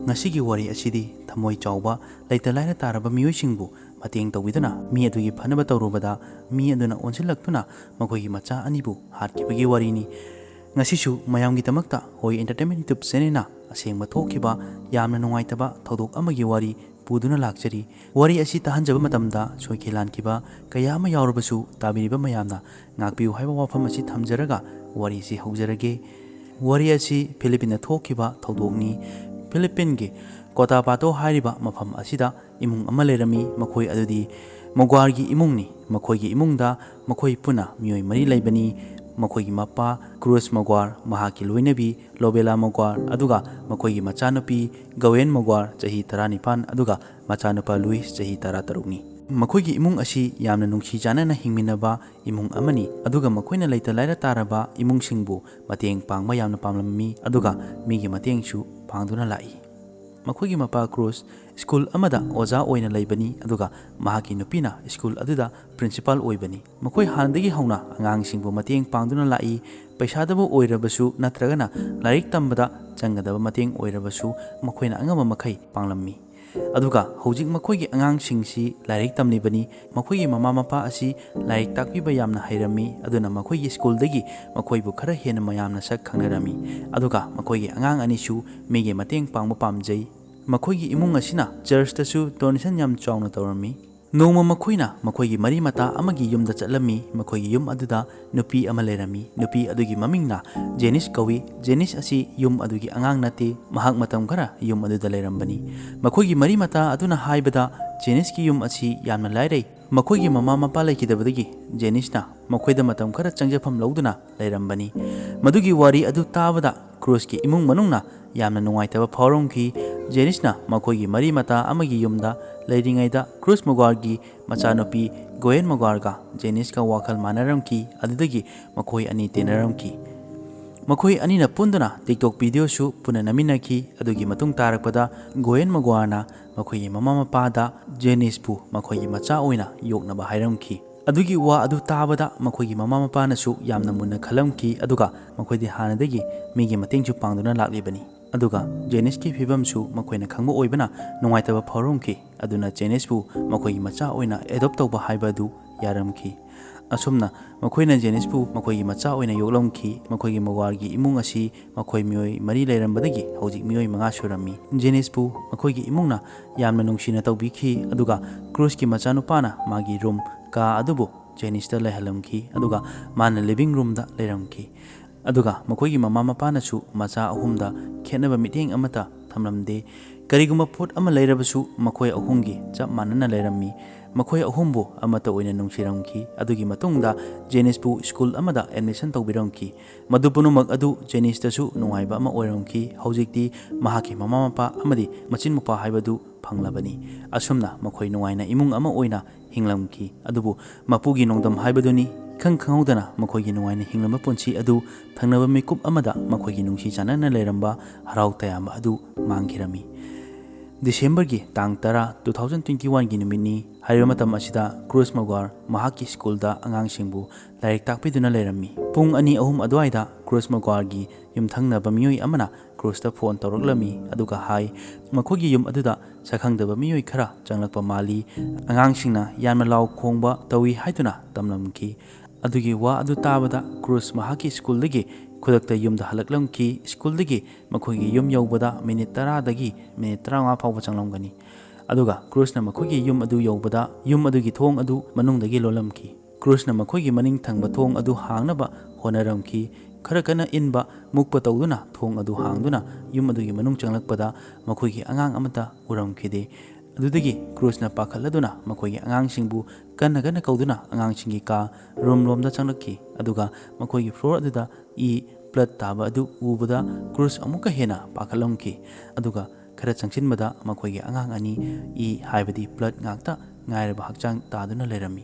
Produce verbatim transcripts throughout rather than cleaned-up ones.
ꯉꯁꯤꯒꯤ ꯋꯥꯔꯤ ꯑꯁꯤꯗꯤ ꯊꯃꯣꯏ ꯆꯥꯎꯕ, ꯂꯩꯇ ꯂꯥꯏꯔ ꯇꯥꯔꯕ ꯃꯤꯑꯣꯏꯁꯤꯡꯕꯨ ꯃꯇꯦꯡ ꯇꯧꯕꯤꯗꯨꯅ ꯃꯤ ꯑꯗꯨꯒꯤ ꯐꯅꯕ ꯇꯧꯔꯨꯕꯗ ꯃꯤ ꯑꯗꯨꯅ ꯑꯣꯟꯁꯤꯜꯂꯛꯇꯨꯅ ꯃꯈꯣꯏꯒꯤ ꯃꯆꯥ ꯑꯅꯤꯕꯨ ꯍꯥꯠꯈꯤꯕꯒꯤ ꯋꯥꯔꯤꯅꯤ꯫ ꯉꯁꯤꯁꯨ ꯃꯌꯥꯝꯒꯤꯗꯃꯛꯇ ꯍꯣꯏ Entertainment YouTube channelꯅ ꯑꯁꯦꯡꯕ ꯊꯣꯛꯈꯤꯕ ꯌꯥꯝꯅ ꯅꯨꯡꯉꯥꯏꯇꯕ ꯊꯧꯗꯣꯛ ꯑꯃꯒꯤ ꯋꯥꯔꯤ ꯄꯨꯗꯨꯅ ꯂꯥꯛꯆꯔꯤ꯫ ꯋꯥꯔꯤ ꯑꯁꯤ ꯇꯥꯍꯟꯖꯕ ꯃꯇꯝꯗ ꯁꯣꯏꯈꯤ ꯂꯥꯟꯈꯤꯕ ꯀꯌꯥ ꯑꯃ ꯌꯥꯎꯔꯕꯁꯨ ꯇꯥꯕꯤꯔꯤꯕ ꯃꯌꯥꯝꯅ ꯉꯥꯛꯄꯤꯌꯨ ꯍꯥꯏꯕ ꯋꯥꯐꯝ ꯑꯁꯤ ꯊꯝꯖꯔꯒ ꯋꯥꯔꯤ ꯑꯁꯤ ꯍꯧꯖꯔꯒꯦ꯫ ꯋꯥꯔꯤ ꯑꯁꯤ ꯐꯤꯂꯤꯄꯤꯟꯗ ꯊꯣꯛꯈꯤꯕ ꯊꯧꯗꯣꯛꯅꯤ꯫ ꯐꯤꯂꯤꯄꯤꯟꯒꯤ ꯀꯣꯇꯥꯄꯥꯇꯣ ꯍꯥꯏꯔꯤꯕ ꯃꯐꯝ ꯑꯁꯤꯗ ꯏꯃꯨꯡ ꯑꯃ ꯂꯩꯔꯝꯃꯤ꯫ ꯃꯈꯣꯏ ꯑꯗꯨꯗꯤ ꯃꯣꯒ꯭ꯋꯥꯔꯒꯤ ꯏꯃꯨꯡꯅꯤ꯫ ꯃꯈꯣꯏꯒꯤ ꯏꯃꯨꯡꯗ ꯃꯈꯣꯏ ꯄꯨꯟꯅ ꯃꯤꯑꯣꯏ ꯃꯔꯤ ꯂꯩꯕꯅꯤ꯫ ꯃꯈꯣꯏꯒꯤ ꯃꯄꯥ ꯀ꯭ꯔꯨꯁ ꯃꯣꯒ꯭ꯋꯥꯔ, ꯃꯍꯥꯛꯀꯤ ꯂꯣꯏꯅꯕꯤ ꯂꯣꯕꯦꯂꯥ ꯃꯣꯒ꯭ꯋꯥꯔ, ꯑꯗꯨꯒ ꯃꯈꯣꯏꯒꯤ ꯃꯆꯥꯅꯨꯄꯤ ꯒꯋꯦꯟ ꯃꯣꯒ꯭ꯋꯥꯔ, ꯆꯍꯤ ꯇꯔꯥꯅꯤꯄꯥꯟ, ꯑꯗꯨꯒ ꯃꯆꯥꯅꯨꯄꯥ ꯂꯨꯏꯁ, ꯆꯍꯤ ꯇꯔꯥꯇꯔꯨꯛꯅꯤ꯫ ꯃꯈꯣꯏꯒꯤ ꯏꯃꯨꯡ ꯑꯁꯤ ꯌꯥꯝꯅ ꯅꯨꯡꯁꯤ ꯆꯥꯟꯅꯅ ꯍꯤꯡꯃꯤꯟꯅꯕ ꯏꯃꯨꯡ ꯑꯃꯅꯤ, ꯑꯗꯨꯒ ꯃꯈꯣꯏꯅ ꯂꯩꯇ ꯂꯥꯏꯔ ꯇꯥꯔꯕ ꯏꯃꯨꯡꯁꯤꯡꯕꯨ ꯃꯇꯦꯡ ꯄꯥꯡꯕ ꯌꯥꯝꯅ ꯄꯥꯝꯂꯝꯃꯤ, ꯑꯗꯨꯒ ꯃꯤꯒꯤ ꯃꯇꯦꯡꯁꯨ ꯄꯥꯡꯗꯨꯅ ꯂꯥꯛꯏ꯫ ꯃꯈꯣꯏꯒꯤ ꯃꯄꯥ ꯀ꯭ꯔꯨꯁ ꯁ꯭ꯀꯨꯜ ꯑꯃꯗ ꯑꯣꯖꯥ ꯑꯣꯏꯅ ꯂꯩꯕꯅꯤ, ꯑꯗꯨꯒ ꯃꯍꯥꯛꯀꯤ ꯅꯨꯄꯤꯅ ꯁ꯭ꯀꯨꯜ ꯑꯗꯨꯗ ꯄ꯭ꯔꯤꯟꯁꯤꯄꯥꯜ ꯑꯣꯏꯕꯅꯤ꯫ ꯃꯈꯣꯏ ꯍꯥꯟꯅꯗꯒꯤ ꯍꯧꯅ ꯑꯉꯥꯡꯁꯤꯡꯕꯨ ꯃꯇꯦꯡ ꯄꯥꯡꯗꯨꯅ ꯂꯥꯛꯏ꯫ ꯄꯩꯁꯥꯗꯕꯨ ꯑꯣꯏꯔꯕꯁꯨ ꯅꯠꯇ꯭ꯔꯒꯅ ꯂꯥꯏꯔꯤꯛ ꯇꯝꯕꯗ ꯆꯪꯒꯗꯕ ꯃꯇꯦꯡ ꯑꯣꯏꯔꯕꯁꯨ ꯃꯈꯣꯏꯅ ꯑꯉꯝꯕ ꯃꯈꯩ ꯄꯥꯡꯂꯝꯃꯤ꯫ ꯑꯗꯨꯒ ꯍꯧꯖꯤꯛ ꯃꯈꯣꯏꯒꯤ ꯑꯉꯥꯡꯁꯤꯡꯁꯤ ꯂꯥꯏꯔꯤꯛ ꯇꯝꯂꯤꯕꯅꯤ꯫ ꯃꯈꯣꯏꯒꯤ ꯃꯃꯥ ꯃꯄꯥ ꯑꯁꯤ ꯂꯥꯏꯔꯤꯛ ꯇꯥꯛꯄꯤꯕ ꯌꯥꯝꯅ ꯍꯩꯔꯝꯃꯤ, ꯑꯗꯨꯅ ꯃꯈꯣꯏꯒꯤ ꯁ꯭ꯀꯨꯜꯗꯒꯤ ꯃꯈꯣꯏꯕꯨ ꯈꯔ ꯍꯦꯟꯅ ꯃꯌꯥꯝꯅ ꯁꯛ ꯈꯪꯅꯔꯝꯃꯤ꯫ ꯑꯗꯨꯒ ꯃꯈꯣꯏꯒꯤ ꯑꯉꯥꯡ ꯑꯅꯤꯁꯨ ꯃꯤꯒꯤ ꯃꯇꯦꯡ ꯄꯥꯡꯕ ꯄꯥꯝꯖꯩ꯫ ꯃꯈꯣꯏꯒꯤ ꯏꯃꯨꯡ ꯑꯁꯤꯅ ꯆꯔꯆꯇꯁꯨ ꯗꯣꯅꯦꯁꯟ ꯌꯥꯝ ꯆꯥꯎꯅ ꯇꯧꯔꯝꯃꯤ꯫ ꯅꯣꯡꯃ ꯃꯈꯣꯏꯅ ꯃꯈꯣꯏꯒꯤ ꯃꯔꯤ ꯃꯇꯥ ꯑꯃꯒꯤ ꯌꯨꯝꯗ ꯆꯠꯂꯝꯃꯤ꯫ ꯃꯈꯣꯏꯒꯤ ꯌꯨꯝ ꯑꯗꯨꯗ ꯅꯨꯄꯤ ꯑꯃ ꯂꯩꯔꯝꯃꯤ꯫ ꯅꯨꯄꯤ ꯑꯗꯨꯒꯤ ꯃꯃꯤꯡꯅ ꯖꯦꯅꯤꯁ ꯀꯧꯏ꯫ ꯖꯦꯅꯤꯁ ꯑꯁꯤ ꯌꯨꯝ ꯑꯗꯨꯒꯤ ꯑꯉꯥꯡ ꯅꯠꯇꯦ꯫ ꯃꯍꯥꯛ ꯃꯇꯝ ꯈꯔ ꯌꯨꯝ ꯑꯗꯨꯗ ꯂꯩꯔꯝꯕꯅꯤ꯫ ꯃꯈꯣꯏꯒꯤ ꯃꯔꯤ ꯃꯇꯥ ꯑꯗꯨꯅ ꯍꯥꯏꯕꯗ ꯖꯦꯅꯤꯁꯀꯤ ꯌꯨꯝ ꯑꯁꯤ ꯌꯥꯝꯅ ꯂꯥꯏꯔꯩ꯫ ꯃꯈꯣꯏꯒꯤ ꯃꯃꯥ ꯃꯄꯥ ꯂꯩꯈꯤꯗꯕꯗꯒꯤ ꯖꯦꯅꯤꯁꯅ ꯃꯈꯣꯏꯗ ꯃꯇꯝ ꯈꯔ ꯆꯪꯖꯐꯝ ꯂꯧꯗꯨꯅ ꯂꯩꯔꯝꯕꯅꯤ꯫ ꯃꯗꯨꯒꯤ ꯋꯥꯔꯤ ꯑꯗꯨ ꯇꯥꯕꯗ ꯀ꯭ꯔꯨꯁꯀꯤ ꯏꯃꯨꯡ ꯃꯅꯨꯡꯅ ꯌꯥꯝꯅ ꯅꯨꯡꯉꯥꯏꯇꯕ ꯐꯥꯎꯔꯝꯈꯤ꯫ ꯖꯦꯅꯤꯁꯅ ꯃꯈꯣꯏꯒꯤ ꯃꯔꯤ ꯃꯇꯥ ꯑꯃꯒꯤ ꯌꯨꯝꯗ ꯂꯩꯔꯤꯉꯩꯗ ꯀ꯭ꯔꯨꯁ ꯃꯣꯒ꯭ꯋꯥꯔꯒꯤ ꯃꯆꯥꯅꯨꯄꯤ ꯒꯣꯌꯦꯟ ꯃꯣꯒ꯭ꯋꯥꯔꯒ ꯖꯦꯅꯤꯁꯀ ꯋꯥꯈꯜ ꯃꯥꯟꯅꯔꯝꯈꯤ꯫ ꯑꯗꯨꯗꯒꯤ ꯃꯈꯣꯏ ꯑꯅꯤ ꯇꯤꯟꯅꯔꯝꯈꯤ꯫ ꯃꯈꯣꯏ ꯑꯅꯤꯅ ꯄꯨꯟꯗꯨꯅ TikTok ꯚꯤꯗꯤꯑꯣꯁꯨ ꯄꯨꯟꯅ ꯅꯝꯃꯤꯟꯅꯈꯤ꯫ ꯑꯗꯨꯒꯤ ꯃꯇꯨꯡ ꯇꯥꯔꯛꯄꯗ ꯒꯣꯌꯦꯟ ꯃꯣꯒ꯭ꯋꯥꯔꯅ ꯃꯈꯣꯏꯒꯤ ꯃꯃꯥ ꯃꯄꯥꯗ ꯖꯦꯅꯤꯁꯄꯨ ꯃꯈꯣꯏꯒꯤ ꯃꯆꯥ ꯑꯣꯏꯅ ꯌꯣꯛꯅꯕ ꯍꯥꯏꯔꯝꯈꯤ꯫ ꯑꯗꯨꯒꯤ ꯋꯥ ꯑꯗꯨ ꯇꯥꯕꯗ ꯃꯈꯣꯏꯒꯤ ꯃꯃꯥ ꯃꯄꯥꯅꯁꯨ ꯌꯥꯝꯅ ꯃꯨꯟꯅ ꯈꯜꯂꯝꯈꯤ, ꯑꯗꯨꯒ ꯃꯈꯣꯏꯗꯤ ꯍꯥꯟꯅꯗꯒꯤ ꯃꯤꯒꯤ ꯃꯇꯦꯡꯁꯨ ꯄꯥꯡꯗꯨꯅ ꯂꯥꯛꯂꯤꯕꯅꯤ꯫ ꯑꯗꯨꯒ ꯖꯦꯅꯤꯁꯀꯤ ꯐꯤꯕꯝꯁꯨ ꯃꯈꯣꯏꯅ ꯈꯪꯕ ꯑꯣꯏꯕꯅ ꯅꯨꯡꯉꯥꯏꯇꯕ ꯐꯥꯎꯔꯝꯈꯤ꯫ ꯑꯗꯨꯅ ꯖꯦꯅꯤꯁꯄꯨ ꯃꯈꯣꯏꯒꯤ ꯃꯆꯥ ꯑꯣꯏꯅ ꯑꯦꯗꯣꯞ ꯇꯧꯕ ꯍꯥꯏꯕ ꯑꯗꯨ ꯌꯥꯔꯝꯈꯤ꯫ ꯑꯁꯨꯝꯅ ꯃꯈꯣꯏꯅ ꯖꯦꯅꯤꯁꯄꯨ ꯃꯈꯣꯏꯒꯤ ꯃꯆꯥ ꯑꯣꯏꯅ ꯌꯣꯛꯂꯝꯈꯤ꯫ ꯃꯈꯣꯏꯒꯤ ꯃꯒ꯭ꯋꯥꯔꯒꯤ ꯏꯃꯨꯡ ꯑꯁꯤ ꯃꯈꯣꯏ ꯃꯤꯑꯣꯏ ꯃꯔꯤ ꯂꯩꯔꯝꯕꯗꯒꯤ ꯍꯧꯖꯤꯛ ꯃꯤꯑꯣꯏ ꯃꯉꯥ ꯁꯨꯔꯝꯃꯤ꯫ ꯖꯦꯅꯤꯁꯄꯨ ꯃꯈꯣꯏꯒꯤ ꯏꯃꯨꯡꯅ ꯌꯥꯝꯅ ꯅꯨꯡꯁꯤꯅ ꯇꯧꯕꯤꯈꯤ, ꯑꯗꯨꯒ ꯀ꯭ꯔꯨꯁꯀꯤ ꯃꯆꯥꯅꯨꯄꯥꯅ ꯃꯥꯒꯤ ꯔꯨꯝ, ꯀꯥ ꯑꯗꯨꯕꯨ ꯖꯦꯅꯤꯁꯇ ꯂꯩꯍꯜꯂꯝꯈꯤ, ꯑꯗꯨꯒ ꯃꯥꯅ ꯂꯤꯚꯤꯡ ꯔꯨꯝꯗ ꯂꯩꯔꯝꯈꯤ꯫ ꯑꯗꯨꯒ ꯃꯈꯣꯏꯒꯤ ꯃꯃꯥ ꯃꯄꯥꯅꯁꯨ ꯃꯆꯥ ꯑꯍꯨꯝꯗ ꯈꯦꯠꯅꯕ ꯃꯤꯠꯌꯦꯡ ꯑꯃꯠꯇ ꯊꯝꯂꯝꯗꯦ꯫ ꯀꯔꯤꯒꯨꯝꯕ ꯄꯣꯠ ꯑꯃ ꯂꯩꯔꯕꯁꯨ ꯃꯈꯣꯏ ꯑꯍꯨꯝꯒꯤ ꯆꯞ ꯃꯥꯟꯅꯅ ꯂꯩꯔꯝꯃꯤ꯫ ꯃꯈꯣꯏ ꯑꯍꯨꯝꯕꯨ ꯑꯃꯠꯇ ꯑꯣꯏꯅ ꯅꯨꯡꯁꯤꯔꯝꯈꯤ꯫ ꯑꯗꯨꯒꯤ ꯃꯇꯨꯡꯗ ꯖꯦꯅꯤꯁꯄꯨ ꯁ꯭ꯀꯨꯜ ꯑꯃꯗ ꯑꯦꯗꯃꯤꯁꯟ ꯇꯧꯕꯤꯔꯝꯈꯤ꯫ ꯃꯗꯨ ꯄꯨꯝꯅꯃꯛ ꯑꯗꯨ ꯖꯦꯅꯤꯁꯇꯁꯨ ꯅꯨꯡꯉꯥꯏꯕ ꯑꯃ ꯑꯣꯏꯔꯝꯈꯤ꯫ ꯍꯧꯖꯤꯛꯇꯤ ꯃꯍꯥꯛꯀꯤ ꯃꯃꯥ ꯃꯄꯥ ꯑꯃꯗꯤ ꯃꯆꯤꯟ ꯃꯧꯄ꯭ꯋꯥ ꯍꯥꯏꯕꯗꯨ ꯐꯪꯂꯕꯅꯤ꯫ ꯑꯁꯨꯝꯅ ꯃꯈꯣꯏ ꯅꯨꯡꯉꯥꯏꯅ ꯏꯃꯨꯡ ꯑꯃ ꯑꯣꯏꯅ ꯍꯤꯡꯂꯝꯈꯤ꯫ ꯑꯗꯨꯕꯨ ꯃꯄꯨꯒꯤ ꯅꯣꯡꯗꯝ ꯍꯥꯏꯕꯗꯨꯅꯤ, ꯏꯈꯪ ꯈꯪꯍꯧꯗꯅ ꯃꯈꯣꯏꯒꯤ ꯅꯨꯡꯉꯥꯏꯅ ꯍꯤꯡꯂꯝꯕ ꯄꯨꯟꯁꯤ ꯑꯗꯨ ꯊꯪꯅꯕ ꯃꯤꯀꯨꯞ ꯑꯃꯗ ꯃꯈꯣꯏꯒꯤ ꯅꯨꯡꯁꯤ ꯆꯥꯟꯅꯅ ꯂꯩꯔꯝꯕ ꯍꯔꯥꯎ ꯇꯌꯥꯝꯕ ꯑꯗꯨ ꯃꯥꯡꯈꯤꯔꯝꯃꯤ꯫ ꯗꯤꯁꯦꯝꯕꯔꯒꯤ ꯇꯥꯡ ꯇꯔꯥ, two thousand twenty one ꯒꯤ ꯅꯨꯃꯤꯠꯅꯤ꯫ ꯍꯥꯏꯔꯤꯕ ꯃꯇꯝ ꯑꯁꯤꯗ ꯀ꯭ꯔꯨꯁ ꯃꯒ꯭ꯋꯥꯔ ꯃꯍꯥꯛꯀꯤ ꯁ꯭ꯀꯨꯜꯗ ꯑꯉꯥꯡꯁꯤꯡꯕꯨ ꯂꯥꯏꯔꯤꯛ ꯇꯥꯛꯄꯤꯗꯨꯅ ꯂꯩꯔꯝꯃꯤ꯫ ꯄꯨꯡ ꯑꯅꯤ ꯑꯍꯨꯝ ꯑꯗꯨꯋꯥꯏꯗ ꯀ꯭ꯔꯨꯁ ꯃꯒ꯭ꯋꯥꯔꯒꯤ ꯌꯨꯝꯊꯪꯅꯕ ꯃꯤꯑꯣꯏ ꯑꯃꯅ ꯀ꯭ꯔꯨꯁꯇ ꯐꯣꯟ ꯇꯧꯔꯛꯂꯝꯃꯤ, ꯑꯗꯨꯒ ꯍꯥꯏ, ꯃꯈꯣꯏꯒꯤ ꯌꯨꯝ ꯑꯗꯨꯗ ꯁꯛꯈꯪꯗꯕ ꯃꯤꯑꯣꯏ ꯈꯔ ꯆꯪꯂꯛꯄ ꯃꯥꯜꯂꯤ, ꯑꯉꯥꯡꯁꯤꯡꯅ ꯌꯥꯝꯅ ꯂꯥꯎ ꯈꯣꯡꯕ ꯇꯧꯏ ꯍꯥꯏꯗꯨꯅ ꯇꯝꯂꯝꯈꯤ꯫ ꯑꯗꯨꯒꯤ ꯋꯥ ꯑꯗꯨ ꯇꯥꯕꯗ ꯀ꯭ꯔꯨꯁ ꯃꯍꯥꯛꯀꯤ ꯁ꯭ꯀꯨꯜꯗꯒꯤ ꯈꯨꯗꯛꯇ ꯌꯨꯝꯗ ꯍꯜꯂꯛꯂꯝꯈꯤ꯫ ꯁ꯭ꯀꯨꯜꯗꯒꯤ ꯃꯈꯣꯏꯒꯤ ꯌꯨꯝ ꯌꯧꯕꯗ ꯃꯤꯅꯤꯠ ꯇꯔꯥꯗꯒꯤ ꯃꯤꯅꯤꯠ ꯇꯔꯥꯃꯉꯥ ꯐꯥꯎꯕ ꯆꯪꯂꯝꯒꯅꯤ꯫ ꯑꯗꯨꯒ ꯀ꯭ꯔꯨꯁꯅ ꯃꯈꯣꯏꯒꯤ ꯌꯨꯝ ꯑꯗꯨ ꯌꯧꯕꯗ ꯌꯨꯝ ꯑꯗꯨꯒꯤ ꯊꯣꯡ ꯑꯗꯨ ꯃꯅꯨꯡꯗꯒꯤ ꯂꯣꯜꯂꯝꯈꯤ꯫ ꯀ꯭ꯔꯨꯁꯅ ꯃꯈꯣꯏꯒꯤ ꯃꯅꯤꯡ ꯊꯪꯕ ꯊꯣꯡ ꯑꯗꯨ ꯍꯥꯡꯅꯕ ꯍꯣꯠꯅꯔꯝꯈꯤ꯫ ꯈꯔ ꯀꯟꯅ ꯏꯟꯕ, ꯃꯨꯛꯄ ꯇꯧꯗꯨꯅ ꯊꯣꯡ ꯑꯗꯨ ꯍꯥꯡꯗꯨꯅ ꯌꯨꯝ ꯑꯗꯨꯒꯤ ꯃꯅꯨꯡ ꯆꯪꯂꯛꯄꯗ ꯃꯈꯣꯏꯒꯤ ꯑꯉꯥꯡ ꯑꯃꯠꯇ ꯎꯔꯝꯈꯤꯗꯦ꯫ ꯑꯗꯨꯗꯒꯤ ꯀ꯭ꯔꯨꯁꯅ ꯄꯥꯈꯠꯂꯗꯨꯅ ꯃꯈꯣꯏꯒꯤ ꯑꯉꯥꯡꯁꯤꯡꯕꯨ ꯀꯟꯅ ꯀꯟꯅ ꯀꯧꯗꯨꯅ ꯑꯉꯥꯡꯁꯤꯡꯒꯤ ꯀꯥ, ꯔꯨꯝ ꯂꯣꯝꯗ ꯆꯪꯂꯛꯈꯤ꯫ ꯑꯗꯨꯒ ꯃꯈꯣꯏꯒꯤ ꯐ꯭ꯂꯣꯔ ꯑꯗꯨꯗ ꯏ, ꯕ꯭ꯂꯗ ꯇꯥꯕ ꯑꯗꯨ ꯎꯕꯗ ꯀ꯭ꯔꯨꯁ ꯑꯃꯨꯛꯀ ꯍꯦꯟꯅ ꯄꯥꯈꯠꯂꯝꯈꯤ꯫ ꯑꯗꯨꯒ ꯈꯔ ꯆꯪꯁꯤꯟꯕꯗ ꯃꯈꯣꯏꯒꯤ ꯑꯉꯥꯡ ꯑꯅꯤ ꯏ, ꯍꯥꯏꯕꯗꯤ ꯕ꯭ꯂꯗ ꯉꯥꯛꯇ ꯉꯥꯏꯔꯕ ꯍꯛꯆꯥꯡ ꯇꯥꯗꯨꯅ ꯂꯩꯔꯝꯃꯤ꯫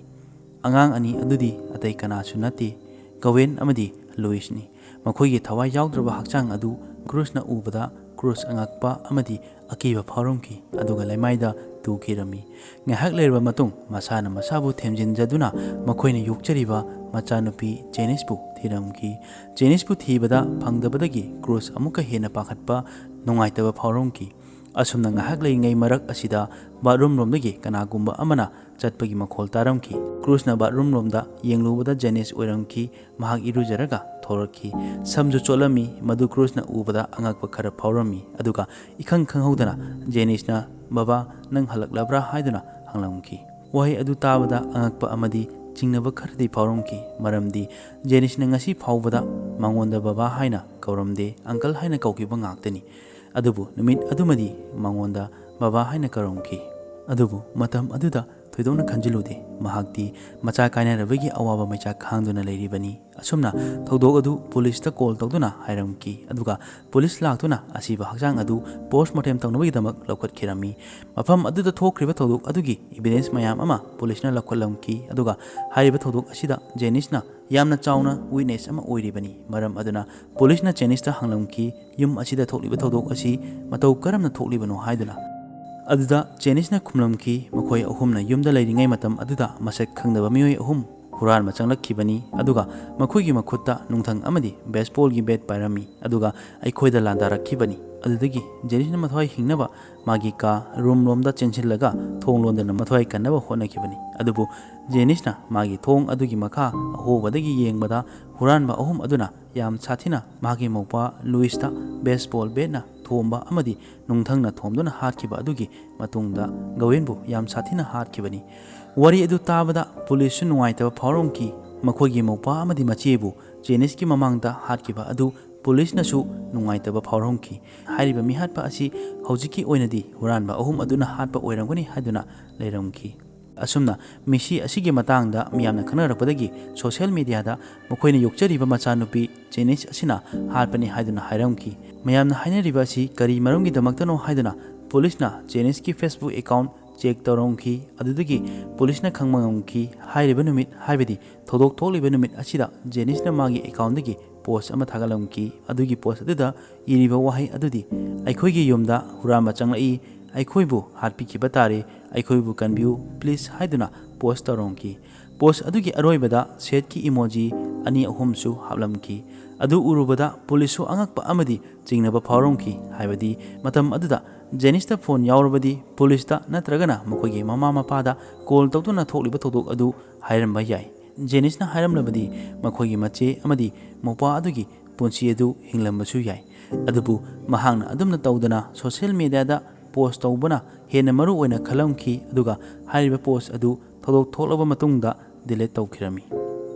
ꯑꯉꯥꯡ ꯑꯅꯤ ꯑꯗꯨꯗꯤ ꯑꯇꯩ ꯀꯅꯥꯁꯨ ꯅꯠꯇꯦ, ꯀꯋꯦꯟ ꯑꯃꯗꯤ ꯂꯨꯏꯁꯅꯤ꯫ ꯃꯈꯣꯏꯒꯤ ꯊꯋꯥꯏ ꯌꯥꯎꯗ꯭ꯔꯕ ꯍꯛꯆꯥꯡ ꯑꯗꯨ ꯀ꯭ꯔꯨꯁꯅ ꯎꯕꯗ ꯀ꯭ꯔꯨꯁ ꯑꯉꯛꯄ ꯑꯃꯗꯤ ꯑꯀꯤꯕ ꯐꯥꯎꯔꯝꯈꯤ, ꯑꯗꯨꯒ ꯂꯩꯃꯥꯏꯗ ꯇꯨꯈꯤꯔꯝꯃꯤ꯫ ꯉꯥꯏꯍꯥꯛ ꯂꯩꯔꯕ ꯃꯇꯨꯡ, ꯃꯁꯥꯅ ꯃꯁꯥꯕꯨ ꯊꯦꯝꯖꯤꯟꯖꯗꯨꯅ ꯃꯈꯣꯏꯅ ꯌꯣꯛꯆꯔꯤꯕ ꯃꯆꯥꯅꯨꯄꯤ ꯖꯦꯅꯤꯁꯄꯨ ꯊꯤꯔꯝꯈꯤ꯫ ꯖꯦꯅꯤꯁꯄꯨ ꯊꯤꯕꯗ ꯐꯪꯗꯕꯗꯒꯤ ꯀ꯭ꯔꯨꯁ ꯑꯃꯨꯛꯀ ꯍꯦꯟꯅ ꯄꯥꯈꯠꯄ, ꯅꯨꯡꯉꯥꯏꯇꯕ ꯐꯥꯎꯔꯝꯈꯤ꯫ ꯑꯁꯨꯝꯅ ꯉꯥꯏꯍꯥꯛ ꯂꯩꯔꯤꯉꯩ ꯃꯔꯛ ꯑꯁꯤꯗ ꯕꯥꯠꯔꯨꯝ ꯂꯣꯝꯗꯒꯤ ꯀꯅꯥꯒꯨꯝꯕ ꯑꯃꯅ ꯆꯠꯄꯒꯤ ꯃꯈꯣꯜ ꯇꯥꯔꯝꯈꯤ꯫ ꯀ꯭ꯔꯨꯁꯅ ꯕꯥꯠꯔꯨꯝ ꯂꯣꯝꯗ ꯌꯦꯡꯂꯨꯕꯗ ꯖꯦꯅꯤꯁ ꯑꯣꯏꯔꯝꯈꯤ꯫ ꯃꯍꯥꯛ ꯏꯔꯨꯖꯔꯒ ꯊꯣꯔꯛꯈꯤ꯫ ꯁꯝꯁꯨ ꯆꯣꯠꯂꯝꯃꯤ꯫ ꯃꯗꯨ ꯀ꯭ꯔꯨꯁꯅ ꯎꯕꯗ ꯑꯉꯛꯄ ꯈꯔ ꯐꯥꯎꯔꯝꯃꯤ꯫ ꯑꯗꯨꯒ ꯏꯈꯪ ꯈꯪꯍꯧꯗꯅ ꯖꯦꯅꯤꯁꯅ, "ꯕꯕꯥ, ꯅꯪ ꯍꯜꯂꯛꯂꯕ꯭ꯔꯥ?" ꯍꯥꯏꯗꯨꯅ ꯍꯪꯂꯝꯈꯤ꯫ ꯋꯥꯍꯩ ꯑꯗꯨ ꯇꯥꯕꯗ ꯑꯉꯛꯄ ꯑꯃꯗꯤ ꯆꯤꯡꯅꯕ ꯈꯔꯗꯤ ꯐꯥꯎꯔꯝꯈꯤ, ꯃꯔꯝꯗꯤ ꯖꯦꯅꯤꯁꯅ ꯉꯁꯤ ꯐꯥꯎꯕꯗ ꯃꯉꯣꯟꯗ ꯕꯕꯥ ꯍꯥꯏꯅ ꯀꯧꯔꯝꯗꯦ, ꯑꯪꯀꯜ ꯍꯥꯏꯅ ꯀꯧꯈꯤꯕ ꯉꯥꯛꯇꯅꯤ꯫ ꯑꯗꯨꯕꯨ ꯅꯨꯃꯤꯠ ꯑꯗꯨꯃꯗꯤ ꯃꯉꯣꯟꯗ ꯕꯕꯥ ꯍꯥꯏꯅ ꯀꯧꯔꯝꯈꯤ꯫ ꯑꯗꯨꯕꯨ ꯃꯇꯝ ꯑꯗꯨꯗ ꯊꯣꯏꯗꯣꯛꯅ ꯈꯟꯖꯤꯜꯂꯨꯗꯦ꯫ ꯃꯍꯥꯛꯇꯤ ꯃꯆꯥ ꯀꯥꯏꯅꯔꯕꯒꯤ ꯑꯋꯥꯕ ꯃꯩꯆꯥꯛ ꯈꯥꯡꯗꯨꯅ ꯂꯩꯔꯤꯕꯅꯤ꯫ ꯑꯁꯨꯝꯅ ꯊꯧꯗꯣꯛ ꯑꯗꯨ ꯄꯨꯂꯤꯁꯇ ꯀꯣꯜ ꯇꯧꯗꯨꯅ ꯍꯥꯏꯔꯝꯈꯤ, ꯑꯗꯨꯒ ꯄꯨꯂꯤꯁ ꯂꯥꯛꯇꯨꯅ ꯑꯁꯤꯕ ꯍꯛꯆꯥꯡ ꯑꯗꯨ ꯄꯣꯁꯃꯣꯔꯇꯦꯝ ꯇꯧꯅꯕꯒꯤꯗꯃꯛ ꯂꯧꯈꯠꯈꯤꯔꯝꯃꯤ꯫ ꯃꯐꯝ ꯑꯗꯨꯗ ꯊꯣꯛꯈ꯭ꯔꯤꯕ ꯊꯧꯗꯣꯛ ꯑꯗꯨꯒꯤ ꯏꯕꯤꯗꯦꯟꯁ ꯃꯌꯥꯝ ꯑꯃ ꯄꯨꯂꯤꯁꯅ ꯂꯧꯈꯠꯂꯝꯈꯤ, ꯑꯗꯨꯒ ꯍꯥꯏꯔꯤꯕ ꯊꯧꯗꯣꯛ ꯑꯁꯤꯗ ꯖꯦꯅꯤꯁꯅ ꯌꯥꯝꯅ ꯆꯥꯎꯅ ꯋꯤꯠꯅꯦꯁ ꯑꯃ ꯑꯣꯏꯔꯤꯕꯅꯤ꯫ ꯃꯔꯝ ꯑꯗꯨꯅ ꯄꯨꯂꯤꯁꯅ ꯖꯦꯅꯤꯁꯇ ꯍꯪꯂꯝꯈꯤ, ꯌꯨꯝ ꯑꯁꯤꯗ ꯊꯣꯛꯂꯤꯕ ꯊꯧꯗꯣꯛ ꯑꯁꯤ ꯃꯇꯧ ꯀꯔꯝꯅ ꯊꯣꯛꯂꯤꯕꯅꯣ ꯍꯥꯏꯗꯨꯅ꯫ ꯑꯗꯨꯗ ꯖꯦꯅꯤꯁꯅ ꯈꯨꯝꯂꯝꯈꯤ, ꯃꯈꯣꯏ ꯑꯍꯨꯝꯅ ꯌꯨꯝꯗ ꯂꯩꯔꯤꯉꯩ ꯃꯇꯝ ꯑꯗꯨꯗ ꯃꯁꯛ ꯈꯪꯗꯕ ꯃꯤꯑꯣꯏ ꯑꯍꯨꯝ ꯍꯨꯔꯥꯟꯕ ꯆꯪꯂꯛꯈꯤꯕꯅꯤ, ꯑꯗꯨꯒ ꯃꯈꯣꯏꯒꯤ ꯃꯈꯨꯠꯇ ꯅꯨꯡꯊꯪ ꯑꯃꯗꯤ ꯕꯦꯁꯕꯣꯜꯒꯤ ꯕꯦꯠ ꯄꯥꯏꯔꯝꯃꯤ, ꯑꯗꯨꯒ ꯑꯩꯈꯣꯏꯗ ꯂꯥꯟꯗꯥꯔꯛꯈꯤꯕꯅꯤ꯫ ꯑꯗꯨꯗꯒꯤ ꯖꯦꯅꯤꯁꯅ ꯃꯊ꯭ꯋꯥꯏ ꯍꯤꯡꯅꯕ ꯃꯥꯒꯤ ꯀꯥ ꯔꯨꯝ ꯂꯣꯝꯗ ꯆꯦꯟꯁꯤꯜꯂꯒ ꯊꯣꯡ ꯂꯣꯟꯗꯨꯅ ꯃꯊ꯭ꯋꯥꯏ ꯀꯟꯅꯕ ꯍꯣꯠꯅꯈꯤꯕꯅꯤ꯫ ꯑꯗꯨꯕꯨ ꯖꯦꯅꯤꯁꯅ ꯃꯥꯒꯤ ꯊꯣꯡ ꯑꯗꯨꯒꯤ ꯃꯈꯥ ꯑꯍꯣꯕꯗꯒꯤ ꯌꯦꯡꯕꯗ ꯍꯨꯔꯥꯟꯕ ꯑꯍꯨꯝ ꯑꯗꯨꯅ ꯌꯥꯝ ꯁꯥꯊꯤꯅ ꯃꯍꯥꯛꯀꯤ ꯃꯧꯄ꯭ꯋꯥ ꯂꯨꯏꯁꯇ ꯕꯦꯁꯕꯣꯜ ꯕꯦꯠꯅ ꯊꯣꯝꯕ ꯑꯃꯗꯤ ꯅꯨꯡꯊꯪꯅ ꯊꯣꯝꯗꯨꯅ ꯍꯥꯠꯈꯤꯕ ꯑꯗꯨꯒꯤ ꯃꯇꯨꯡꯗ ꯒꯋꯦꯟꯕꯨ ꯌꯥꯝ ꯁꯥꯊꯤꯅ ꯍꯥꯠꯈꯤꯕꯅꯤ꯫ ꯋꯥꯔꯤ ꯑꯗꯨ ꯇꯥꯕꯗ ꯄꯨꯂꯤꯁꯁꯨ ꯅꯨꯡꯉꯥꯏꯇꯕ ꯐꯥꯎꯔꯝꯈꯤ꯫ ꯃꯈꯣꯏꯒꯤ ꯃꯧꯄ꯭ꯋꯥ ꯑꯃꯗꯤ ꯃꯆꯦꯕꯨ ꯖꯦꯅꯤꯁꯀꯤ ꯃꯃꯥꯡꯗ ꯍꯥꯠꯈꯤꯕ ꯑꯗꯨ ꯄꯨꯂꯤꯁꯅꯁꯨ ꯅꯨꯡꯉꯥꯏꯇꯕ ꯐꯥꯎꯔꯝꯈꯤ꯫ ꯍꯥꯏꯔꯤꯕ ꯃꯤꯍꯥꯠꯄ ꯑꯁꯤ ꯍꯧꯖꯤꯛꯀꯤ ꯑꯣꯏꯅꯗꯤ ꯍꯨꯔꯥꯟꯕ ꯑꯍꯨꯝ ꯑꯗꯨꯅ ꯍꯥꯠꯄ ꯑꯣꯏꯔꯝꯒꯅꯤ ꯍꯥꯏꯗꯨꯅ ꯂꯩꯔꯝꯈꯤ꯫ ꯑꯁꯨꯝꯅ ꯃꯤꯁꯤ ꯑꯁꯤꯒꯤ ꯃꯇꯥꯡꯗ ꯃꯤꯌꯥꯝꯅ ꯈꯪꯅꯔꯛꯄꯗꯒꯤ ꯁꯣꯁꯤꯌꯦꯜ ꯃꯤꯗꯤꯌꯥꯗ ꯃꯈꯣꯏꯅ ꯌꯣꯛꯆꯔꯤꯕ ꯃꯆꯥꯅꯨꯄꯤ ꯖꯦꯅꯤꯁ ꯑꯁꯤꯅ ꯍꯥꯠꯄꯅꯤ ꯍꯥꯏꯗꯨꯅ ꯍꯥꯏꯔꯝꯈꯤ꯫ ꯃꯌꯥꯝꯅ ꯍꯥꯏꯅꯔꯤꯕ ꯑꯁꯤ ꯀꯔꯤ ꯃꯔꯝꯒꯤꯗꯃꯛꯇꯅꯣ ꯍꯥꯏꯗꯨꯅ ꯄꯨꯂꯤꯁꯅ ꯖꯦꯅꯤꯁꯀꯤ ꯐꯦꯁꯕꯨꯛ ꯑꯦꯀꯥꯎꯟ ꯆꯦꯛ ꯇꯧꯔꯝꯈꯤ꯫ ꯑꯗꯨꯗꯒꯤ ꯄꯨꯂꯤꯁꯅ ꯈꯪꯕ ꯉꯝꯈꯤ, ꯍꯥꯏꯔꯤꯕ ꯅꯨꯃꯤꯠ, ꯍꯥꯏꯕꯗꯤ ꯊꯧꯗꯣꯛ ꯊꯣꯛꯂꯤꯕ ꯅꯨꯃꯤꯠ ꯑꯁꯤꯗ ꯖꯦꯅꯤꯁꯅ ꯃꯥꯒꯤ ꯑꯦꯀꯥꯎꯟꯗꯒꯤ ꯄꯣꯁ ꯑꯃ ꯊꯥꯒꯠꯂꯝꯈꯤ꯫ ꯑꯗꯨꯒꯤ ꯄꯣꯁ ꯑꯗꯨꯗ ꯏꯔꯤꯕ ꯋꯥꯍꯩ ꯑꯗꯨꯗꯤ, "ꯑꯩꯈꯣꯏꯒꯤ ꯌꯨꯝꯗ ꯍꯨꯔꯥꯟꯕ ꯆꯪꯂꯛꯏ, ꯑꯩꯈꯣꯏꯕꯨ ꯍꯥꯠꯄꯤꯈꯤꯕ ꯇꯥꯔꯦ, ꯑꯩꯈꯣꯏꯕꯨ ꯀꯟꯕꯤꯌꯨ please" ꯍꯥꯏꯗꯨꯅ ꯄꯣꯁ ꯇꯧꯔꯝꯈꯤ꯫ ꯄꯣꯁ ꯑꯗꯨꯒꯤ ꯑꯔꯣꯏꯕꯗ ꯁꯦꯠꯀꯤ ꯏꯃꯣꯖꯤ ꯑꯅꯤ ꯑꯍꯨꯝꯁꯨ ꯍꯥꯞꯂꯝꯈꯤ꯫ ꯑꯗꯨ ꯎꯔꯨꯕꯗ ꯄꯨꯂꯤꯁꯁꯨ ꯑꯉꯛꯄ ꯑꯃꯗꯤ ꯆꯤꯡꯅꯕ ꯐꯥꯎꯔꯝꯈꯤ꯫ ꯍꯥꯏꯕꯗꯤ, ꯃꯇꯝ ꯑꯗꯨꯗ ꯖꯦꯅꯤꯁꯇ ꯐꯣꯟ ꯌꯥꯎꯔꯕꯗꯤ ꯄꯨꯂꯤꯁꯇ ꯅꯠꯇ꯭ꯔꯒꯅ ꯃꯈꯣꯏꯒꯤ ꯃꯃꯥ ꯃꯄꯥꯗ ꯀꯣꯜ ꯇꯧꯗꯨꯅ ꯊꯣꯛꯂꯤꯕ ꯊꯧꯗꯣꯛ ꯑꯗꯨ ꯍꯥꯏꯔꯝꯕ ꯌꯥꯏ꯫ ꯖꯦꯅꯤꯁꯅ ꯍꯥꯏꯔꯝꯂꯕꯗꯤ ꯃꯈꯣꯏꯒꯤ ꯃꯆꯦ ꯑꯃꯗꯤ ꯃꯧꯄ꯭ꯋꯥ ꯑꯗꯨꯒꯤ ꯄꯨꯟꯁꯤ ꯑꯗꯨ ꯍꯤꯡꯂꯝꯕꯁꯨ ꯌꯥꯏ꯫ ꯑꯗꯨꯕꯨ ꯃꯍꯥꯛꯅ ꯑꯗꯨꯝꯅ ꯇꯧꯗꯅ ꯁꯣꯁꯤꯌꯦꯜ ꯃꯦꯗꯤꯌꯥꯗ ꯄꯣꯁ ꯇꯧꯕꯅ ꯍꯦꯟꯅ ꯃꯔꯨ ꯑꯣꯏꯅ ꯈꯜꯂꯝꯈꯤ, ꯑꯗꯨꯒ ꯍꯥꯏꯔꯤꯕ ꯄꯣꯁ ꯑꯗꯨ ꯊꯧꯗꯣꯛ ꯊꯣꯛꯂꯕ ꯃꯇꯨꯡꯗ ꯗꯤꯂꯤꯠ ꯇꯧꯈꯤꯔꯝꯃꯤ꯫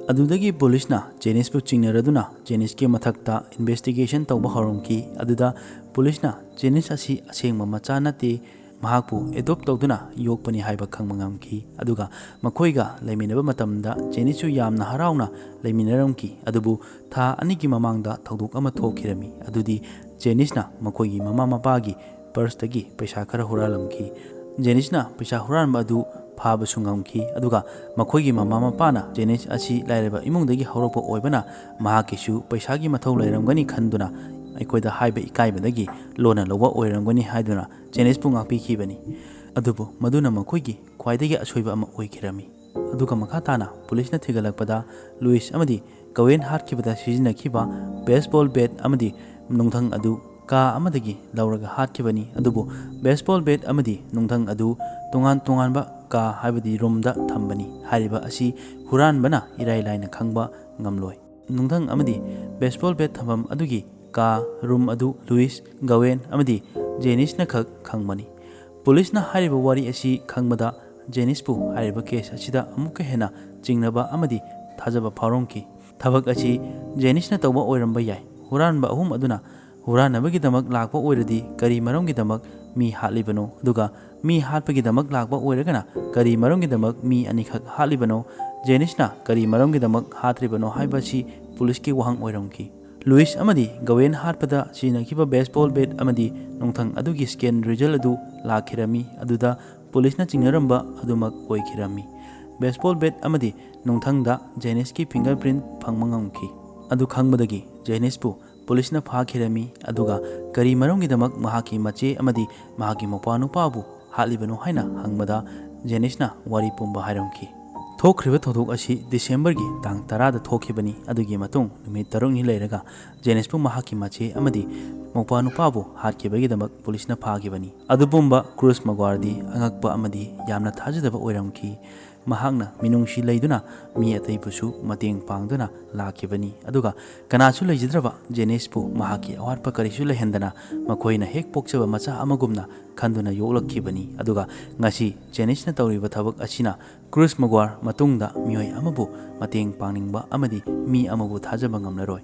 ꯑꯗꯨꯗꯒꯤ ꯄꯨꯂꯤꯁꯅ ꯖꯦꯅꯤꯁꯄꯨ ꯆꯤꯡꯅꯔꯗꯨꯅ ꯖꯦꯅꯤꯁꯀꯤ ꯃꯊꯛꯇ ꯏꯟꯚꯦꯁꯇꯤꯒꯦꯁꯟ ꯇꯧꯕ ꯍꯧꯔꯝꯈꯤ꯫ ꯑꯗꯨꯗ ꯄꯨꯂꯤꯁꯅ ꯖꯦꯅꯤꯁ ꯑꯁꯤ ꯑꯁꯦꯡꯕ ꯃꯆꯥ ꯅꯠꯇꯦ, ꯃꯍꯥꯛꯄꯨ ꯑꯦꯗꯣꯞ ꯇꯧꯗꯨꯅ ꯌꯣꯛꯄꯅꯤ ꯍꯥꯏꯕ ꯈꯪꯕ ꯉꯝꯈꯤ꯫ ꯑꯗꯨꯒ ꯃꯈꯣꯏꯒ ꯂꯩꯃꯤꯟꯅꯕ ꯃꯇꯝꯗ ꯖꯦꯅꯤꯁꯁꯨ ꯌꯥꯝꯅ ꯍꯔꯥꯎꯅ ꯂꯩꯃꯤꯟꯅꯔꯝꯈꯤ꯫ ꯑꯗꯨꯕꯨ ꯊꯥ ꯑꯅꯤꯒꯤ ꯃꯃꯥꯡꯗ ꯊꯧꯗꯣꯛ ꯑꯃ ꯊꯣꯛꯈꯤꯔꯝꯃꯤ꯫ ꯑꯗꯨꯗꯤ ꯖꯦꯅꯤꯁꯅ ꯃꯈꯣꯏꯒꯤ ꯃꯃꯥ ꯃꯄꯥꯒꯤ ꯄꯔꯁꯇꯒꯤ ꯄꯩꯁꯥ ꯈꯔ ꯍꯨꯔꯥꯜꯂꯝꯈꯤ꯫ ꯖꯦꯅꯤꯁꯅ ꯄꯩꯁꯥ ꯍꯨꯔꯥꯟꯕ ꯑꯗꯨ ꯐꯥꯕꯁꯨ ꯉꯝꯈꯤ꯫ ꯑꯗꯨꯒ ꯃꯈꯣꯏꯒꯤ ꯃꯃꯥ ꯃꯄꯥꯅ ꯖꯦꯅꯤꯁ ꯑꯁꯤ ꯂꯥꯏꯔꯕ ꯏꯃꯨꯡꯗꯒꯤ ꯍꯧꯔꯛꯄ ꯑꯣꯏꯕꯅ ꯃꯍꯥꯛꯀꯤꯁꯨ ꯄꯩꯁꯥꯒꯤ ꯃꯊꯧ ꯂꯩꯔꯝꯒꯅꯤ ꯈꯟꯗꯨꯅ ꯑꯩꯈꯣꯏꯗ ꯍꯥꯏꯕ ꯏꯀꯥꯏꯕꯗꯒꯤ ꯂꯣꯟꯅ ꯂꯧꯕ ꯑꯣꯏꯔꯝꯒꯅꯤ ꯍꯥꯏꯗꯨꯅ ꯖꯦꯅꯤꯁꯄꯨ ꯉꯥꯛꯄꯤꯈꯤꯕꯅꯤ꯫ ꯑꯗꯨꯕꯨ ꯃꯗꯨꯅ ꯃꯈꯣꯏꯒꯤ ꯈ꯭ꯋꯥꯏꯗꯒꯤ ꯑꯁꯣꯏꯕ ꯑꯃ ꯑꯣꯏꯈꯤꯔꯝꯃꯤ꯫ ꯑꯗꯨꯒ ꯃꯈꯥ ꯇꯥꯅ ꯄꯨꯂꯤꯁꯅ ꯊꯤꯒꯠꯂꯛꯄꯗ ꯂꯨꯏꯁ ꯑꯃꯗꯤ ꯒꯋꯦꯟ ꯍꯥꯠꯈꯤꯕꯗ ꯁꯤꯖꯤꯟꯅꯈꯤꯕ ꯕꯦꯁꯕꯣꯜ ꯕꯦꯠ ꯑꯃꯗꯤ ꯅꯨꯡꯊꯪ ꯑꯗꯨ ꯀꯥ ꯑꯃꯗꯒꯤ ꯂꯧꯔꯒ ꯍꯥꯠꯈꯤꯕꯅꯤ꯫ ꯑꯗꯨꯕꯨ ꯕꯦꯁꯕꯣꯜ ꯕꯦꯠ ꯑꯃꯗꯤ ꯅꯨꯡꯊꯪ ꯑꯗꯨ ꯇꯣꯉꯥꯟ ꯇꯣꯉꯥꯟꯕ ꯀꯥ, ꯍꯥꯏꯕꯗꯤ ꯔꯨꯝꯗ ꯊꯝꯕꯅꯤ꯫ ꯍꯥꯏꯔꯤꯕ ꯑꯁꯤ ꯍꯨꯔꯥꯟꯕꯅ ꯏꯔꯥꯏ ꯂꯥꯏꯅ ꯈꯪꯕ ꯉꯝꯂꯣꯏ꯫ ꯅꯨꯡꯊꯪ ꯑꯃꯗꯤ ꯕꯦꯁꯕꯣꯜ ꯕꯦꯠ ꯊꯝꯐꯝ ꯑꯗꯨꯒꯤ ꯀꯥ, ꯔꯨꯝ ꯑꯗꯨ ꯂꯨꯏꯁ, ꯒꯋꯦꯟ ꯑꯃꯗꯤ ꯖꯦꯅꯤꯁꯅ ꯈꯛ ꯈꯪꯕꯅꯤ꯫ ꯄꯨꯂꯤꯁꯅ ꯍꯥꯏꯔꯤꯕ ꯋꯥꯔꯤ ꯑꯁꯤ ꯈꯪꯕꯗ ꯖꯦꯅꯤꯁꯄꯨ ꯍꯥꯏꯔꯤꯕ ꯀꯦꯁ ꯑꯁꯤꯗ ꯑꯃꯨꯛꯀ ꯍꯦꯟꯅ ꯆꯤꯡꯅꯕ ꯑꯃꯗꯤ ꯊꯥꯖꯕ ꯐꯥꯎꯔꯝꯈꯤ꯫ ꯊꯕꯛ ꯑꯁꯤ ꯖꯦꯅꯤꯁꯅ ꯇꯧꯕ ꯑꯣꯏꯔꯝꯕ ꯌꯥꯏ꯫ ꯍꯨꯔꯥꯟꯕ ꯑꯍꯨꯝ ꯑꯗꯨꯅ ꯍꯨꯔꯥꯟꯅꯕꯒꯤꯗꯃꯛ ꯂꯥꯛꯄ ꯑꯣꯏꯔꯗꯤ ꯀꯔꯤ ꯃꯔꯝꯒꯤꯗꯃꯛ ꯃꯤ ꯍꯥꯠꯂꯤꯕꯅꯣ? ꯑꯗꯨꯒ ꯃꯤ ꯍꯥꯠꯄꯒꯤꯗꯃꯛ ꯂꯥꯛꯄ ꯑꯣꯏꯔꯒꯅ ꯀꯔꯤ ꯃꯔꯝꯒꯤꯗꯃꯛ ꯃꯤ ꯑꯅꯤꯈꯛ ꯍꯥꯠꯂꯤꯕꯅꯣ? ꯖꯦꯅꯤꯁꯅ ꯀꯔꯤ ꯃꯔꯝꯒꯤꯗꯃꯛ ꯍꯥꯠꯇ꯭ꯔꯤꯕꯅꯣ ꯍꯥꯏꯕꯁꯤ ꯄꯨꯂꯤꯁꯀꯤ ꯋꯥꯍꯪ ꯑꯣꯏꯔꯝꯈꯤ꯫ ꯂꯨꯏꯁ ꯑꯃꯗꯤ ꯒꯋꯦꯟ ꯍꯥꯠꯄꯗ ꯁꯤꯖꯤꯟꯅꯈꯤꯕ ꯕꯦꯁꯕꯣꯜ ꯕꯦꯠ ꯑꯃꯗꯤ ꯅꯨꯡꯊꯪ ꯑꯗꯨꯒꯤ ꯁ꯭ꯀꯦꯟ ꯔꯤꯖꯜ ꯑꯗꯨ ꯂꯥꯛꯈꯤꯔꯝꯃꯤ꯫ ꯑꯗꯨꯗ ꯄꯨꯂꯤꯁꯅ ꯆꯤꯡꯅꯔꯝꯕ ꯑꯗꯨꯃꯛ ꯑꯣꯏꯈꯤꯔꯝꯃꯤ꯫ ꯕꯦꯁꯕꯣꯜ ꯕꯦꯠ ꯑꯃꯗꯤ ꯅꯨꯡꯊꯪꯗ ꯖꯦꯅꯤꯁꯀꯤ ꯐꯤꯡꯒꯔ ꯄ꯭ꯔꯤꯟꯠ ꯐꯪꯕ ꯉꯝꯈꯤ꯫ ꯑꯗꯨ ꯈꯪꯕꯗꯒꯤ ꯖꯦꯅꯤꯁꯄꯨ ꯄꯨꯂꯤꯁꯅ ꯐꯥꯈꯤꯔꯝꯃꯤ, ꯑꯗꯨꯒ ꯀꯔꯤ ꯃꯔꯝꯒꯤꯗꯃꯛ ꯃꯍꯥꯛꯀꯤ ꯃꯆꯦ ꯑꯃꯗꯤ ꯃꯍꯥꯛꯀꯤ ꯃꯧꯄ꯭ꯋꯥꯅꯨꯄꯥꯕꯨ ꯍꯥꯠꯂꯤꯕꯅꯣ ꯍꯥꯏꯅ ꯍꯪꯕꯗ, ꯖꯦꯅꯤꯁꯅ ꯋꯥꯔꯤ ꯄꯨꯝꯕ ꯍꯥꯏꯔꯝꯈꯤ꯫ ꯊꯣꯛꯈ꯭ꯔꯤꯕ ꯊꯧꯗꯣꯛ ꯑꯁꯤ ꯗꯤꯁꯦꯝꯕꯔꯒꯤ ꯇꯥꯡ ꯇꯔꯥꯗ ꯊꯣꯛꯈꯤꯕꯅꯤ꯫ ꯑꯗꯨꯒꯤ ꯃꯇꯨꯡ ꯅꯨꯃꯤꯠ ꯇꯔꯨꯛꯅꯤ ꯂꯩꯔꯒ ꯖꯦꯅꯤꯁꯄꯨ ꯃꯍꯥꯛꯀꯤ ꯃꯆꯦ ꯑꯃꯗꯤ ꯃꯧꯄ꯭ꯋꯥꯅꯨꯄꯥꯕꯨ ꯍꯥꯠꯈꯤꯕꯒꯤꯗꯃꯛ ꯄꯨꯂꯤꯁꯅ ꯐꯥꯈꯤꯕꯅꯤ꯫ ꯑꯗꯨ ꯄꯨꯝꯕ ꯀ꯭ꯔꯨꯁ ꯃꯒ꯭ꯋꯥꯔꯗꯤ ꯑꯉꯛꯄ ꯑꯃꯗꯤ ꯌꯥꯝꯅ ꯊꯥꯖꯗꯕ ꯑꯣꯏꯔꯝꯈꯤ꯫ ꯃꯍꯥꯛꯅ ꯃꯤꯅꯨꯡꯁꯤ ꯂꯩꯗꯨꯅ ꯃꯤ ꯑꯇꯩꯕꯨꯁꯨ ꯃꯇꯦꯡ ꯄꯥꯡꯗꯨꯅ ꯂꯥꯛꯈꯤꯕꯅꯤ, ꯑꯗꯨꯒ ꯀꯅꯥꯁꯨ ꯂꯩꯖꯗ꯭ꯔꯕ ꯖꯦꯅꯤꯁꯄꯨ ꯃꯍꯥꯛꯀꯤ ꯑꯋꯥꯠꯄ ꯀꯔꯤꯁꯨ ꯂꯩꯍꯟꯗꯅ ꯃꯈꯣꯏꯅ ꯍꯦꯛ ꯄꯣꯛꯆꯕ ꯃꯆꯥ ꯑꯃꯒꯨꯝꯅ ꯈꯟꯗꯨꯅ ꯌꯣꯛꯂꯛꯈꯤꯕꯅꯤ꯫ ꯑꯗꯨꯒ ꯉꯁꯤ ꯖꯦꯅꯤꯁꯅ ꯇꯧꯔꯤꯕ ꯊꯕꯛ ꯑꯁꯤꯅ ꯀ꯭ꯔꯨꯁ ꯃꯒ꯭ꯋꯥꯔ ꯃꯇꯨꯡꯗ ꯃꯤꯑꯣꯏ ꯑꯃꯕꯨ ꯃꯇꯦꯡ ꯄꯥꯡꯅꯤꯡꯕ ꯑꯃꯗꯤ ꯃꯤ ꯑꯃꯕꯨ ꯊꯥꯖꯕ ꯉꯝꯂꯔꯣꯏ꯫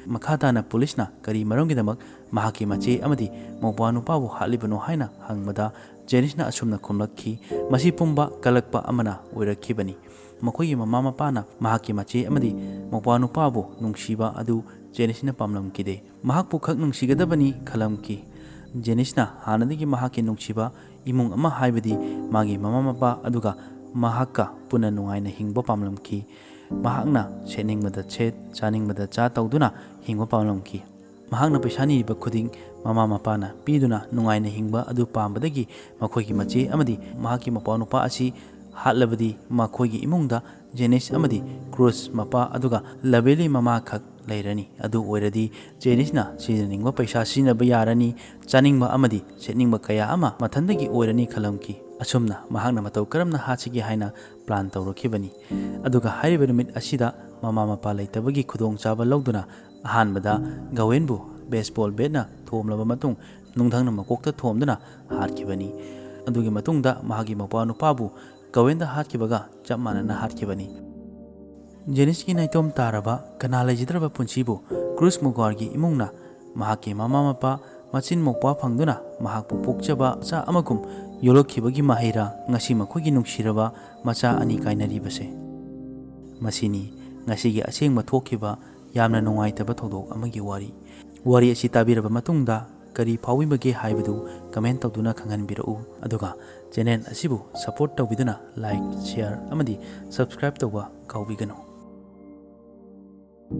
ꯃꯈꯥ ꯇꯥꯅ ꯄꯨꯂꯤꯁꯅ ꯀꯔꯤ ꯃꯔꯝꯒꯤꯗꯃꯛ ꯃꯍꯥꯛꯀꯤ ꯃꯆꯦ ꯑꯃꯗꯤ ꯃꯧꯄ꯭ꯋꯥꯅꯨꯄꯥꯕꯨ ꯍꯥꯠꯂꯤꯕꯅꯣ ꯍꯥꯏꯅ ꯍꯪꯕꯗ, ꯖꯦꯅꯤꯁꯅ ꯑꯁꯨꯝꯅ ꯈꯨꯝꯂꯛꯈꯤ, "ꯃꯁꯤ ꯄꯨꯝꯕ ꯀꯜꯂꯛꯄ ꯑꯃꯅ ꯑꯣꯏꯔꯛꯈꯤꯕꯅꯤ꯫ ꯃꯈꯣꯏꯒꯤ ꯃꯃꯥ ꯃꯄꯥꯅ ꯃꯍꯥꯛꯀꯤ ꯃꯆꯦ ꯑꯃꯗꯤ ꯃꯧꯄ꯭ꯋꯥꯅꯨꯄꯥꯕꯨ ꯅꯨꯡꯁꯤꯕ ꯑꯗꯨ ꯖꯦꯅꯤꯁꯅ ꯄꯥꯝꯂꯝꯈꯤꯗꯦ꯫ ꯃꯍꯥꯛꯄꯨ ꯈꯛ ꯅꯨꯡꯁꯤꯒꯗꯕꯅꯤ ꯈꯜꯂꯝꯈꯤ꯫" ꯖꯦꯅꯤꯁꯅ ꯍꯥꯟꯅꯗꯒꯤ ꯃꯍꯥꯛꯀꯤ ꯅꯨꯡꯁꯤꯕ ꯏꯃꯨꯡ ꯑꯃ, ꯍꯥꯏꯕꯗꯤ ꯃꯥꯒꯤ ꯃꯃꯥ ꯃꯄꯥ ꯑꯗꯨꯒ ꯃꯍꯥꯛꯀ ꯄꯨꯟꯅ ꯅꯨꯡꯉꯥꯏꯅ ꯍꯤꯡꯕ ꯄꯥꯝꯂꯝꯈꯤ꯫ ꯃꯍꯥꯛꯅ ꯁꯦꯠꯅꯤꯡꯕꯗ ꯁꯦꯠ, ꯆꯥꯅꯤꯡꯕꯗ ꯆꯥ ꯇꯧꯗꯨꯅ ꯍꯤꯡꯕ ꯄꯥꯝꯂꯝꯈꯤ꯫ ꯃꯍꯥꯛꯅ ꯄꯩꯁꯥ ꯅꯤꯔꯤꯕ ꯈꯨꯗꯤꯡ ꯃꯃꯥ ꯃꯄꯥꯅ ꯄꯤꯗꯨꯅ ꯅꯨꯡꯉꯥꯏꯅ ꯍꯤꯡꯕ ꯑꯗꯨ ꯄꯥꯝꯕꯗꯒꯤ ꯃꯈꯣꯏꯒꯤ ꯃꯆꯦ ꯑꯃꯗꯤ ꯃꯍꯥꯛꯀꯤ ꯃꯧꯄ꯭ꯋꯥꯅꯨꯄꯥ ꯑꯁꯤ ꯍꯥꯠꯂꯕꯗꯤ ꯃꯈꯣꯏꯒꯤ ꯏꯃꯨꯡꯗ ꯖꯦꯅꯤꯁ ꯑꯃꯗꯤ ꯀ꯭ꯔꯨꯁ ꯃꯄꯥ ꯑꯗꯨꯒ ꯂꯕꯦꯂꯤ ꯃꯃꯥ ꯈꯛ ꯂꯩꯔꯅꯤ꯫ ꯑꯗꯨ ꯑꯣꯏꯔꯗꯤ ꯖꯦꯅꯤꯁꯅ ꯁꯤꯖꯤꯟꯅꯅꯤꯡꯕ ꯄꯩꯁꯥ ꯁꯤꯖꯤꯟꯅꯕ ꯌꯥꯔꯅꯤ, ꯆꯥꯅꯤꯡꯕ ꯑꯃꯗꯤ ꯁꯦꯠꯅꯤꯡꯕ ꯀꯌꯥ ꯑꯃ ꯃꯊꯟꯗꯒꯤ ꯑꯣꯏꯔꯅꯤ ꯈꯜꯂꯝꯈꯤ꯫ ꯑꯁꯨꯝꯅ ꯃꯍꯥꯛꯅ ꯃꯇꯧ ꯀꯔꯝꯅ ꯍꯥꯠꯁꯤꯒꯦ ꯍꯥꯏꯅ ꯄ꯭ꯂꯥꯟ ꯇꯧꯔꯛꯈꯤꯕꯅꯤ꯫ ꯑꯗꯨꯒ ꯍꯥꯏꯔꯤꯕ ꯅꯨꯃꯤꯠ ꯑꯁꯤꯗ ꯃꯃꯥ ꯃꯄꯥ ꯂꯩꯇꯕꯒꯤ ꯈꯨꯗꯣꯡꯆꯥꯕ ꯂꯧꯗꯨꯅ ꯑꯍꯥꯟꯕꯗ ꯒꯋꯦꯟꯕꯨ ꯕꯦꯁꯕꯣꯜ ꯕꯦꯠꯅ ꯊꯣꯝꯂꯕ ꯃꯇꯨꯡ ꯅꯨꯡꯊꯪꯅ ꯃꯀꯣꯛꯇ ꯊꯣꯝꯗꯨꯅ ꯍꯥꯠꯈꯤꯕꯅꯤ꯫ ꯑꯗꯨꯒꯤ ꯃꯇꯨꯡꯗ ꯃꯍꯥꯛꯀꯤ ꯃꯧꯄ꯭ꯋꯥꯅꯨꯄꯥꯕꯨ ꯒꯋꯦꯟꯗ ꯍꯥꯠꯈꯤꯕꯒ ꯆꯞ ꯃꯥꯟꯅꯅ ꯍꯥꯠꯈꯤꯕꯅꯤ꯫ ꯖꯦꯅꯤꯁꯀꯤ ꯅꯥꯏꯇꯣꯝ ꯇꯥꯔꯕ, ꯀꯅꯥ ꯂꯩꯖꯗ꯭ꯔꯕ ꯄꯨꯟꯁꯤꯕꯨ ꯀ꯭ꯔꯨꯁ ꯃꯨꯒꯥꯔꯒꯤ ꯏꯃꯨꯡꯅ ꯃꯍꯥꯛꯀꯤ ꯃꯃꯥ ꯃꯄꯥ ꯃꯆꯤꯟ ꯃꯧꯄ꯭ꯋꯥ ꯐꯪꯗꯨꯅ ꯃꯍꯥꯛꯄꯨ ꯄꯣꯛꯆꯕ ꯃꯆꯥ ꯑꯃꯒꯨꯝ ꯌꯣꯛꯂꯛꯈꯤꯕꯒꯤ ꯃꯍꯩꯔꯥ ꯉꯁꯤ ꯃꯈꯣꯏꯒꯤ ꯅꯨꯡꯁꯤꯔꯕ ꯃꯆꯥ ꯑꯅꯤ ꯀꯥꯏꯅꯔꯤꯕꯁꯦ? ꯃꯁꯤꯅꯤ ꯉꯁꯤꯒꯤ ꯑꯁꯦꯡꯕ ꯊꯣꯛꯈꯤꯕ ꯌꯥꯝꯅ ꯅꯨꯡꯉꯥꯏꯇꯕ ꯊꯧꯗꯣꯛ ꯑꯃꯒꯤ ꯋꯥꯔꯤ꯫ ꯋꯥꯔꯤ ꯑꯁꯤ ꯇꯥꯕꯤꯔꯕ ꯃꯇꯨꯡꯗ ꯀꯔꯤ ꯐꯥꯎꯕꯤꯕꯒꯦ ꯍꯥꯏꯕꯗꯨ ꯀꯃꯦꯟ ꯇꯧꯗꯨꯅ ꯈꯪꯍꯟꯕꯤꯔꯛꯎ꯫ ꯑꯗꯨꯒ ꯆꯦꯅꯦꯜ ꯑꯁꯤꯕꯨ ꯁꯄꯣꯔꯠ ꯇꯧꯕꯤꯗꯨꯅ ꯂꯥꯏꯛ, ꯁꯤꯌꯥꯔ ꯑꯃꯗꯤ ꯁꯕꯁꯀ꯭ꯔꯥꯏꯕ ꯇꯧꯕ ꯀꯥꯎꯕꯤꯒꯅꯨ꯫